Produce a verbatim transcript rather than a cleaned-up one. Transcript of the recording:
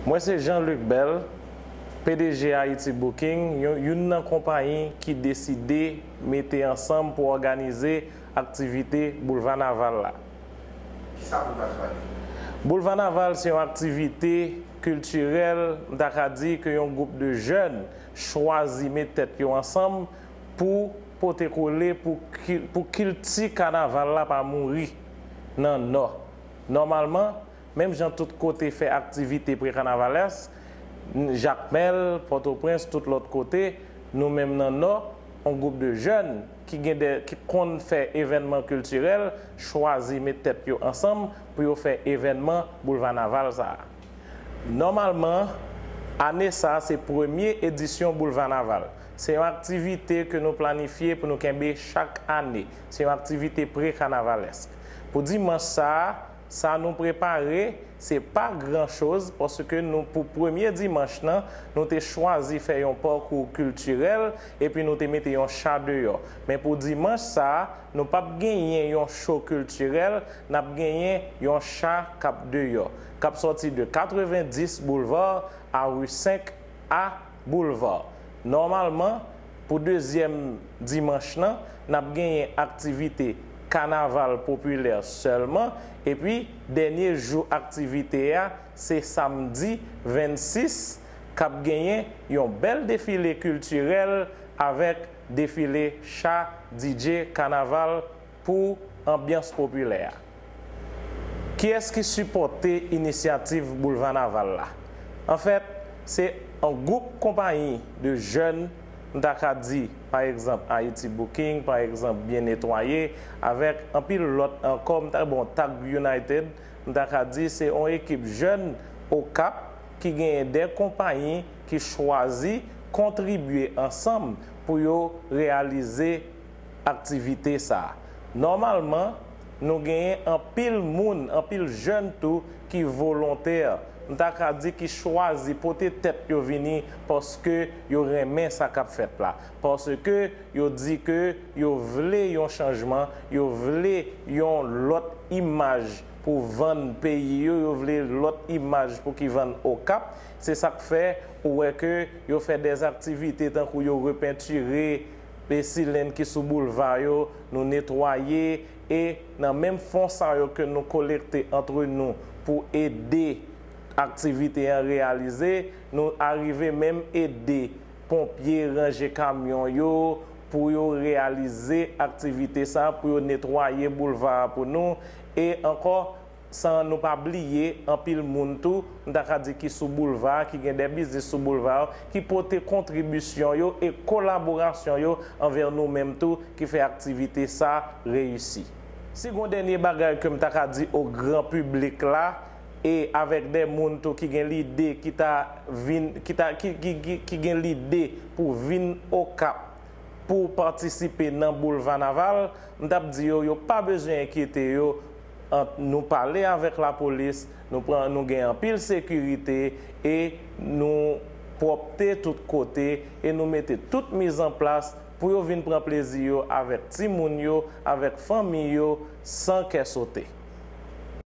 Mwen se Jean Luc Bell, P D G Haiti Booking, yon, youn nan konpayi ki deside mete ansanm pou òganize aktivite Boulva Naval la. Kisa Boulva Naval ye? Boulva Naval se yon aktivite kiltirèl, m ta ka di ke yon gwoup de jèn chwazi met tèt yo ansanm pou pote kole, pou ki-, pou kilti kanaval la pa mouri nan Nò. Nòmalman, menm jan tout kote fè aktivite pre-kanavalès, Jakmèl, Pòtoprens, tout lòt kote, nou menm nan Nò, yon gwoup de jèn ki gen de, ki konn fè evènman kiltirèl, chwazi met tèt yo ansanm pou yo fè evènman Boulva Naval sa a. Nòmalman, ane sa a se premye edisyon Boulva Naval. Se yon aktivite ke nou planifye pou nou kenbe chak ane. Se yon aktivite pre-kanavalèsk. Pou dimanch sa a, sa nou prepare, se pa gran choz, paske nou, pou premye dimanch nan, nou te chwazi fè yon pakou kiltirèl, epi nou te mete yon cha deyò. Men pou dimanch sa a, nou p ap genyen yon cho kiltirèl, n ap genyen yon cha k ap deyò, k ap sòti de katrevenndis Boulevard a ri senk a Boulevard. Nòmalman, pou dezyèm dimanch nan, n ap genyen aktivite kanaval popilè sèlman, epi dènye jou aktivite a, se samdi vennsis, k ap genyen yon bèl defile kiltirèl avèk defile cha, D J, kanaval pou anbyans popilè a. Kiyès ki sipòte inisyativ Boulva Naval la? Anfèt, se yon gwoup konpayi de jèn, m ta ka di, pa egzanp, Haiti Booking, pa egzanp, Byen Netwaye, avèk anpil lòt ankò, m ta, bon, Tag United, m ta ka di, se yon ekip jèn Okap ki genyen de konpayi ki chwazi kontribye ansanm pou yo reyalize aktivite sa a. Nòmalman, nou genyen anpil moun, anpil jèn tou ki volontè, m ta ka di ki chwazi pote tèt yo vini paske yo renmen sa k ap fèt la, paske yo di ke yo vle yon chanjman, yo vle yon lòt imaj pou vann peyi yo, yo vle lòt imaj pou ki vann Okap. Se sa k fè ou wè ke yo fè dèzaktivite tankou yo repentire pe silenn ki sou boulva yo, nou netwaye, e nan menm fon sa yo ke nou kolekte antre nou pou ede aktivite an reyalize, nou arive menm ede ponpye ranje kamyon yo pou yo reyalize aktivite sa, pou yo netwaye boulva a pou nou. E ankò, san nou pa bliye anpil moun tou, m ta ka di ki sou boulva, ki gen de biznis sou boulva, ki pote kontribisyon yo e kolaborasyon yo anvè nou menm tou, ki fè aktivite sa reyisi. Si gon dènye bagay ke m ta ka di o gran piblik la, e avèk de moun tou ki gen lide, ki ta vin, ki ta, ki, ki, ki, ki gen lide pou vin Okap, pou patisipe nan Boulva Naval, m t ap di yo, yo pa bezwen enkyete yo, ant nou pale avèk lapolis, nou pran, nou gen anpil sekirite e nou pwòpte tout kote e nou mete tout mizanplas pou yo vin pran plezi yo avèk timoun yo, avèk fanmi yo, san kè sote.